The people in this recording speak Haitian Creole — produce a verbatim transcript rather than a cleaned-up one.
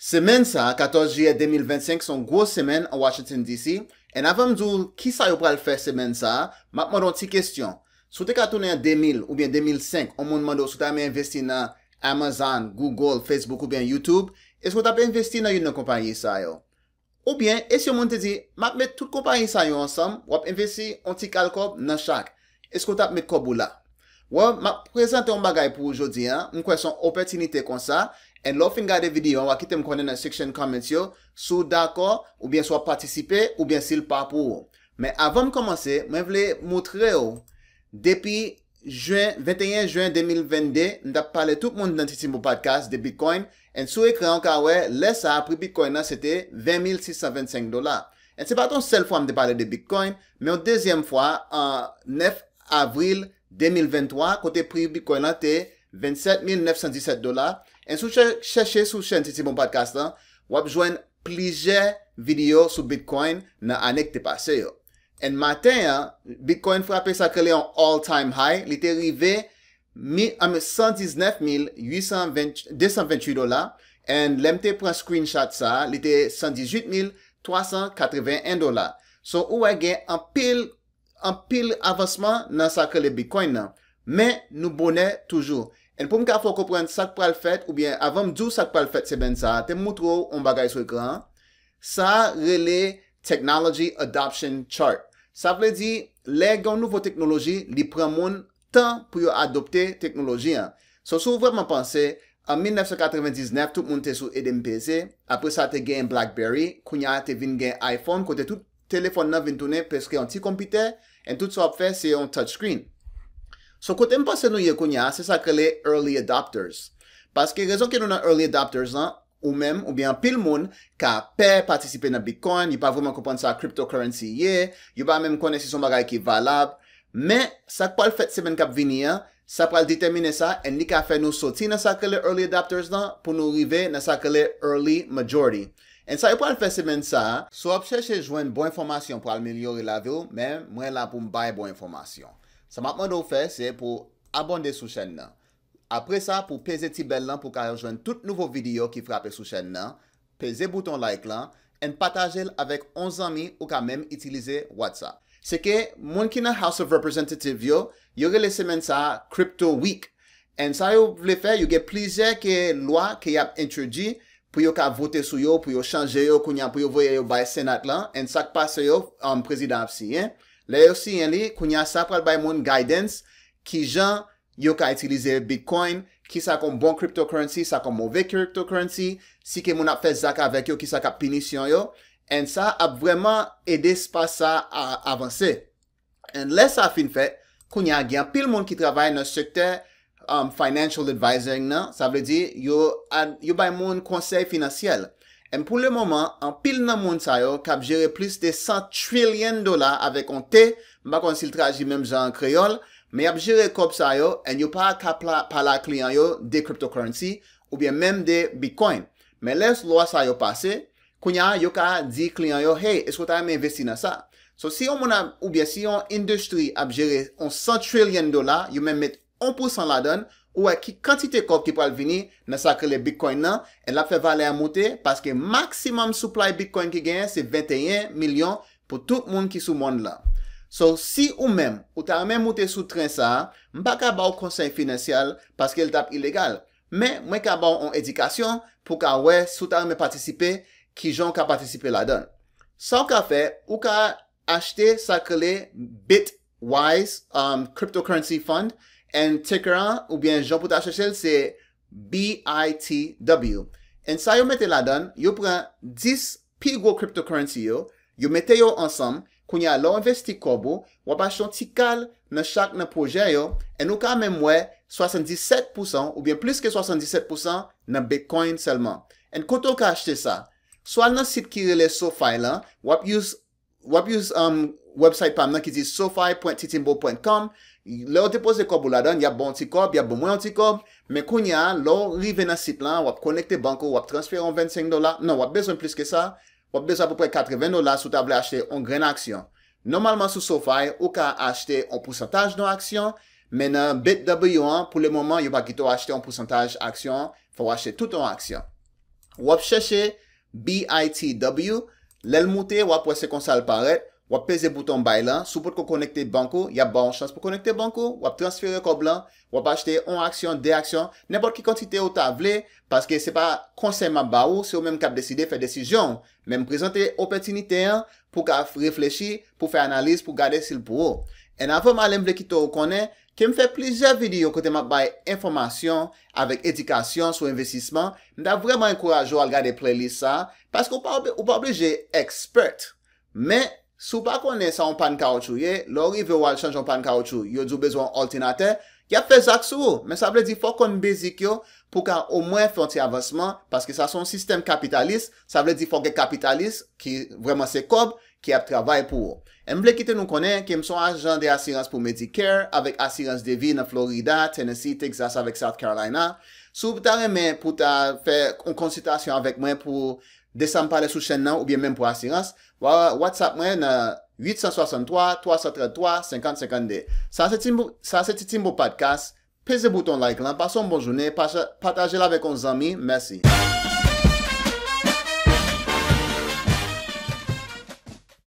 Semèn sa a, katòz jiyè de mil vennsenk, se yon gwo semèn an Washington D C. And avan m di w kisa yo pral fè semèn sa a, m ap mande w yon ti kesyon. Si w te ka tounen an de mil oubyen de mil senk, yon moun mande w si w ta renmen envesti nan Amazon, Google, Facebook oubyen YouTube, èske w t ap envesti nan youn nan konpayi sa yo? Oubyen, e si yon moun te di, "M ap met tout konpayi sa yo ansanm, w ap envesti yon ti kal kòb nan chak. Èske w t ap met kòb ou la?" Well, m ap prezante yon bagay pou ou jodi a. M kwè se yon opòtinite konsa. And lè w fin gade videyo an, w a kite m konnen nan section comments yo si w dakò, oubyen si w ap patisipe, oubyen si l pa pou ou. Men avan m kòmanse, mwen vle moutre w, depi jen, venteyen jen de mil vennde, m t ap pale tout moun nan Titimbo Podcast de Bitcoin. And sou ekran an, w ka wè, lè sa a, pri Bitcoin nan, se te ven mil sis san vennsenk dola. And se pa t yon sèl fwa m te pale de Bitcoin, men yon dezyèm fwa, an nèf avril de mil venntwa, kote pri Bitcoin lan te vennsèt mil nèf san disèt dola. And si w chè-, chèche sou chèn Titimbo Podcast lan, w ap jwenn plizyè videyo sou Bitcoin nan ane k te pase yo. And maten an, Bitcoin frape sa k rele yon all time high. Li te rive mi, I mean, san diznèf mil uit san ven, de san venntuit dola. And lè m te pran screenshot sa a, li te san dizuit mil twa san katreven en dola. So, ou wè gen anpil, anpil avansman nan sa k rele Bitcoin nan. Men, nou bonè toujou. And pou m ka fè w konprann sa k pral fèt, oubyen avan m di w sa k pral fèt semèn sa a, te m moutre w yon bagay sou ekran an. Sa a rele Technology Adoption Chart. Sa vle di, lè gen yon nouvo teknoloji, li pran moun tan pou yo adopte teknoloji an. So, si w vrèman panse, an mil nèf san katrevendiznèf, tout moun te sou E D M P C, apre sa te gen BlackBerry, kounye a te vin gen iPhone, kote tout telefòn nan vin tounen prèske yon ti konpitè, and tout sa w ap fè se yon touchscreen. So, kote m panse nou ye kounye a, se sa k rele early adopters. Paske rezon ke nou nan early adopters lan, ou menm, oubyen anpil moun, ka pè patisipe nan Bitcoin, yo pa vrèman konprann sa cryptocurrency ye, yo pa menm konnen si se yon bagay ki valab. Men, sa k pral fèt semèn k ap vini an, sa pral detèmine sa, and li ka fè nou soti nan sa k rele early adopters lan, pou nou rive nan sa k rele early majority. And sa yo pral fè semèn sa a, si w ap chèche jwenn bon enfòmasyon pou amelyore lavi w, men mwen la pou m bay bon enfòmasyon. Sa m ap mande w fè, se pou abòne sou chèn nan. Apre sa, pou peze ti bèl lan pou w ka jwenn tout nouvo videyo ki frape sou chèn nan, peze bouton like lan, and pataje l avèk yon zanmi ou ka menm itilize WhatsApp. Se ke moun ki nan House of Representatives yo, yo rele semèn sa a Crypto Week. And sa yo vle fè, yo gen plizyè ke lwa ke y ap entwodui pou yo ka vote sou yo, pou yo chanje yo, kounye a pou yo voye yo bay Senat lan, and sa k pase yo, um, prezidan ap siyen. Lè yo siyen li, kounye a sa pral bay moun guidance, kijan yo ka itilize Bitcoin, kisa k yon bon cryptocurrency, sa k yon move cryptocurrency, si ke moun ap fè zak avèk yo, kisa k ap pinisyon yo, and sa ap vrèman ede espas sa a avanse. And lè sa fin fèt, kounye a gen anpil moun ki travay nan sektè, um, financial advising nan, sa vle di yo, yo bay moun konsèy finansyèl. And pou le moman, anpil nan moun sa yo k ap jere plis de san trillion dola avèk yon T, m pa konn si l tradui menm jan an kreyòl, men y ap jere kòb sa yo, and yo pa ka pla-, pale ak kliyan yo de cryptocurrency, oubyen menm de Bitcoin. Men lè lwa sa yo pase, kounye a, yo ka di kliyan yo, "Hey, èske w ta renmen envesti nan sa?" So, si yon moun ap, oubyen si yon industry ap jere yon san trillion dola, yo menm met yon pousan ladan l, ou wè ki kantite kòb ki pral vini nan sa k rele Bitcoin nan, e l ap fè valè a moute, paske maximum supply Bitcoin ki genyen se venteyen milyon pou tout moun ki sou mond lan. So, si ou menm, ou ta renmen moute sou tren sa a, m pa ka ba w konsèy finansyèl paske l t ap ilegal. Men, mwen ka ba w yon edikasyon pou w ka wè si w ta renmen patisipe, kijan w ka patisipe ladan l. Sa w ka fè, ou ka achte sa k rele Bitwise, um, Cryptocurrency Fund, and ticker an, oubyen jan pou w ta chèche l, se B I T W. And sa yo mete ladan l, yo pran dis pi gwo cryptocurrency yo, yo mete yo ansanm, kounye a lè w envesti kòb ou, w ap achte yon ti kal nan chak nan pwojè yo, and ou ka menm wè swasanndisèt pousan oubyen plis ke swasanndisèt pousan nan Bitcoin sèlman. And kote w ka achte sa? Swa nan sit ki rele SoFi lan, w ap use, w ap use, um, website pa m nan ki di sofi pwen titimbo pwen com. Lè w depoze kòb ou ladan, y ap ba w yon ti kòb, y ap ba mwen yon ti kòb, men kounye a, lè w rive nan sit lan, w ap konekte bank ou, w ap transfere yon vennsenk dola, non, w ap bezwen plis ke sa, w ap bezwen apeprè katreven dola si w ta vle achte yon grenn aksyon. Nòmalman sou SoFi, ou ka achte yon pousantaj nan aksyon, men nan B I T W an, pou le moman, yo pa kite w achte yon pousantaj aksyon an, fò w achte tout yon aksyon. w ap chèche B I T W, lè l moute, w ap wè se konsa l parèt, w ap peze bouton bay lan, si w potko konekte bank ou, y ap ba w yon chans pou konekte bank ou, w ap transfere kòb lan, w ap achte yon aksyon, de aksyon, nenpòt ki kantite ou ta vle, paske se pa konsèy m ap ba ou, se ou menm k ap deside, fè desizyon w. Men m prezante opòtinite an pou w ka reflechi, pou w fè analiz, pou w gade si l pou ou. And avan m ale, m vle kite w konnen ke m fè plizyè videyo kote m ap bay enfòmasyon avèk edikasyon sou envestisman. M ta vrèman ankouraje w al gade playlist sa, paske ou pa, ou pa oblije expert. Men, si w pa konnen sa yon pàn kawotchou ye, lè w rive w al chanje yon pàn kawotchou, yo di w bezwen yon òdinatè, y ap fè zak sou ou. Men sa vle di fò w konn bezik yo pou w ka omwen fè yon ti avansman, paske sa se yon sistèm kapitalis, sa vle di fò w gen kapitalis ki vrèman se kòb ki ap travay pou ou. E m vle kite nou konnen ke m se yon ajan de asirans pou Medicare avèk asirans de vi nan Florida, Tennessee, Texas avèk South Carolina. Si w ta renmen pou w ta fè yon konsiltasyon avèk mwen pou de sa m pale sou chèn nan oubyen menm pou asirans, wa-, WhatsApp mwen nan uit san swasanntwa, twa san tranntwa, senkant senkannde. Sa se Timbo, sa se Ti Timbo Podcast. Peze bouton like lan, pase yon bon jounen, paja-, pataje l avèk yon zanmi. Mèsi.